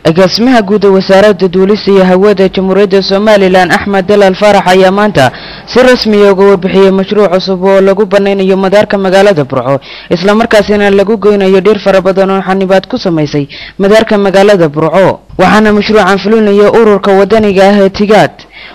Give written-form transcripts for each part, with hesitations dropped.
Agaasimaha guud ee Wasaaradda Duulista iyo Hawada Jamhuuriyadda Somaliland, Axmed Dalal Faarax, ayaa maanta si rasmiya uga warbixiyey mashruuc cusub oo lagu banaynayo madaarka magaalada Burco, islamarkaasina lagu goynayo dhir fara badan oo xanibaad ku samaysay madaarka magaalada Burco. Waxaana mashruucan fulinaya ururka wadaniga ah ee Tigaad.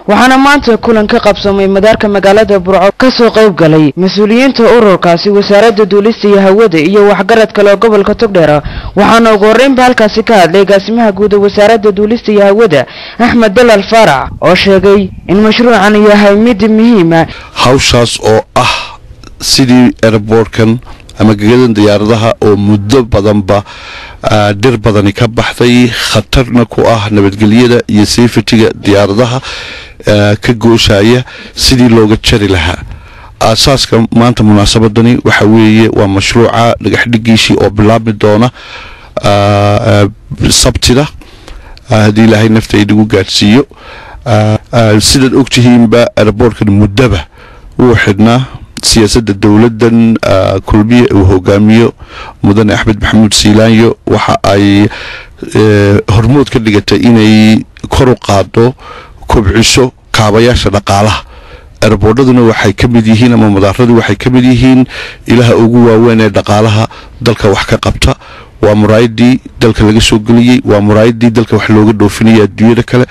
Waxaana maanta kulan ka qabsoomay madaarka magaalada Burco kasoo qayb galay mas-uuliyiinta ururkaasi, Wasaaradda Duulista iyo Hawada iyo waxgarad kale oo gobolka Togdheer. Waxaana ugu horreynba halkaasi ka hadlay agaasimaha guud ee Wasaaradda Duulista iyo Hawada, Axmed Dalal Faarax, oo sheegay in mashruucan yahay mid muhiima. Hawshaas oo ah sidii airportkan ama gegadan diyaaradaha oo muddo badanba dhir badani ka baxday, khatarna ku ah nabadgelyada iyo safetyga diyaaradaha ka gooshaya, sidii looga jari lahaa. Aasaaska maanta munaasabadani waxa weeye waa mashruuca dhagaxdhigiisii oo bilaabmi doona Sabtida, haddii Ilaahay nafta inagu gaadhsiiyo. Sidaad ogtihiinba, airportkan muddaba wuu xidhnaa. Siyaasadda dowladdan Kulmiye uu hogaamiyo Mudane Axmed Maxamuud Siilaanyo waxa ay hormood ka dhigatay inay kor u qaado, kobciso kaabayaasha dhaqaalaha. Airportaduna waxay ka mid yihiin, ama madaaradu waxay ka mid yihiin, ilaha ugu waaweyn ee dhaqaalaha dalka wax ka qabta. Waa muraayadii dalka laga soo geliyey, waa muraayadii dalka wax looga dhoofinaya adduunyada kale.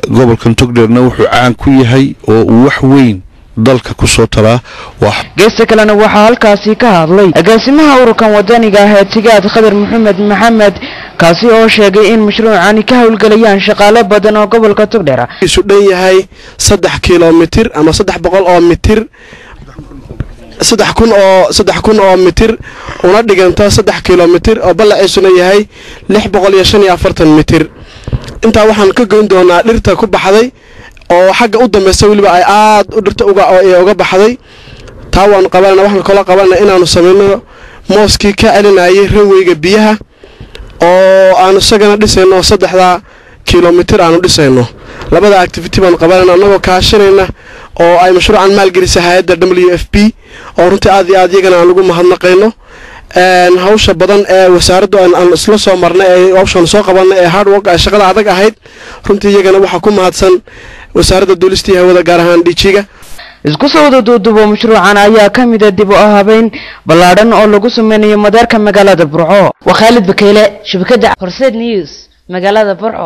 Gobolkan Togdheerna wuxuu caan ku yahay oo uu wax weyn dalka ku soo taraa. Geesta kalena waxaa halkaasi ka hadlay agaasimaha ururkan wadaniga ah ee Tigaad, Khadar Maxamed Maxamed, kaasi oo sheegay in mashruucani ka howlgelayaan shaqaale badan oo gobolka Togdheer. Isu dhan yahay 3 kilomitir ama 300 oo mitir, 3000 oo mitir, una dhiganta 3 kilomitir, oo ballaciisuna yahay 645 mitir. Intaa waxaan ka goyn doonaa dhirta ku baxday oo xagga u dambaysa weliba ay aad u dhirta uga baxday. Taa waanu qabanana. Waxaan kaloo qabanana inaanu samayno mooskii ka celinayay runwayga biyaha, oo aanu isagana dhisayno, 3-da kilomitir aanu dhisayno. Labada activity baanu qabanayna annagoo kaashanayna oo ay mashruucan maalgelisay hay-adda WFP, oo runtii aad iyo aad iyagana aan ugu mahadnaqayno hawsha badan ee wasaaraddu aan isla soo marnay, ee hawshaan soo qabanay, ee hard work, ee shaqada adag ahayd. Runtii iyagana waxaa ku mahadsan Wasaaradda Duulista iyo Hawada, gaar ahaan DG-ga. Isku soo wada duudubo, mashruucan ayaa ka mida dib u habeyn ballaadhan oo lagu sameynayo madaarka magaalada Burco. Waa Khaalid Bakeyle, shabakadda Horseed News, magaalada Burco.